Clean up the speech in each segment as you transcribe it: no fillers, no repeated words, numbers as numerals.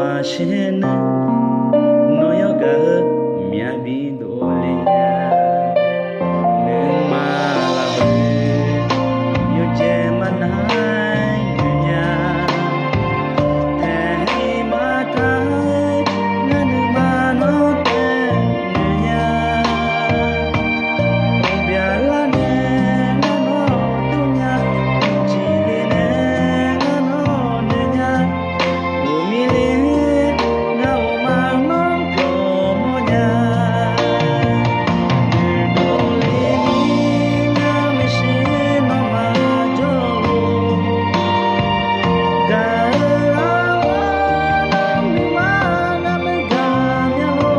Ma shena no yoga mya bi do le ya ne ma la be yo je ma na nya te ma ta na nu ma no te nya bia la ne na no tu nya chi le ne na no ne nya o mi le na o ma no pyo mo nya ne do le ni na me shi no ma jo ga la wa na mi ma na me ga mya lo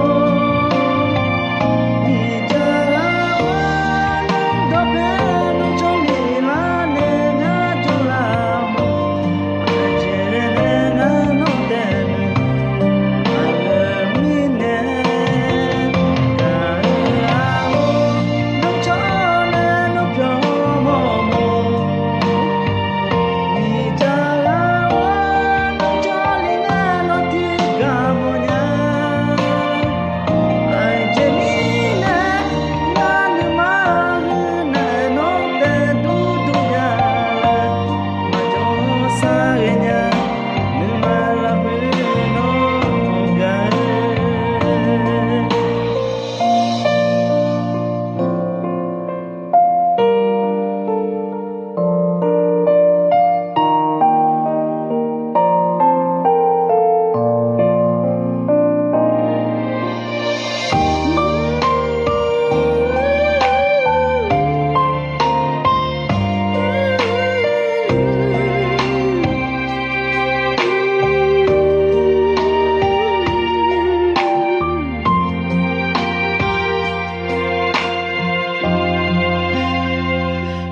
mi ja la wa na do pe no cho le la ne nga jo la mo a je re ne nga no te ne a le mi ne ga la wo no cho ne no pyo mo mo mi ja la wa no cho le na no ti ga mo nya ai je mi ne na nu ma hu na no te tu tu ya la ma jo sa ge nya nu ma la pu no ga.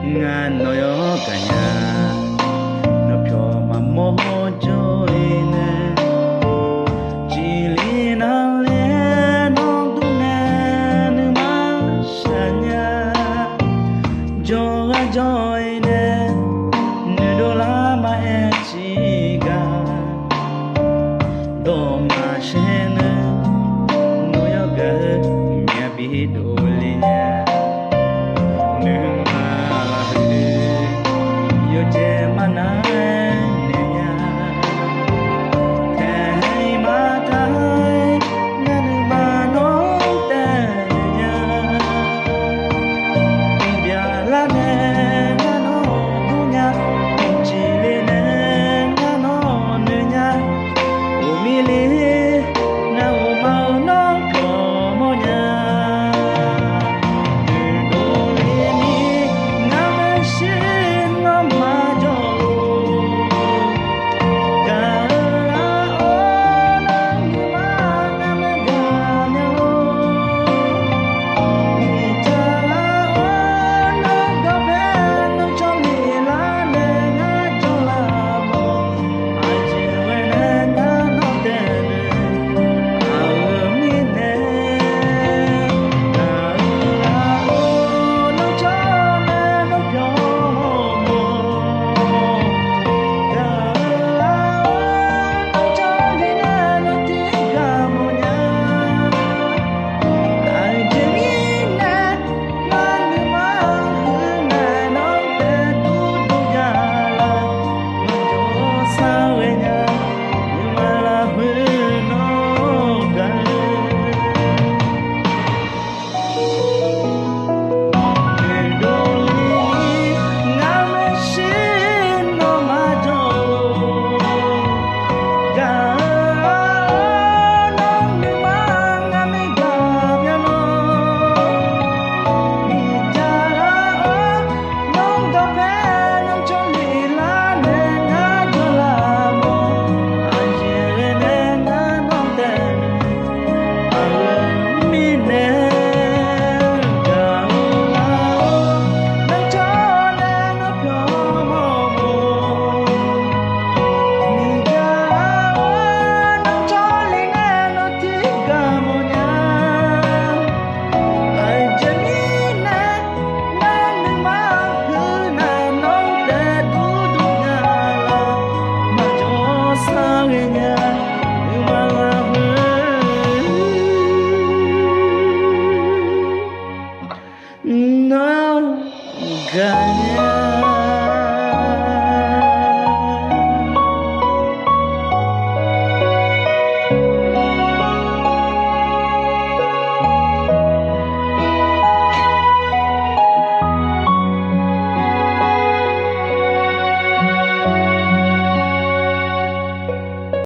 Nga no yo ka nya no pyo ma mo jo ne ji li na le no tu ne nu ma sha nya jo ga jo ne nu do la ma e chi ga do ma she ne no yo ga mya bi do le nya nu ma la he yo je ma na ne nya te ma ta na nu ma no te nya bia la ne na no tu nya chi le ne na no ne nya o mi le na o ma no ko mo nya nu do le mi na me shi no ma jo ga la o na nu ma na me ga nya lo mi cha la o na do pe no cho le la ne nga cho la mo a ji we ne na no te ne a mi ne ga la o no cho ne no pyo mo ga la o no cho le na no ti ga mo nya ai je mi na ma nu ma hu na no te tu tu ya la ma jo sa we nya nu ma la hu no ga. Ne do li nga me shi no ma jo ga no nu ma nga me ga mya lo mi ja la o no do pe no cho le la ne nga jo la mo a je ne nga. 侬干娘。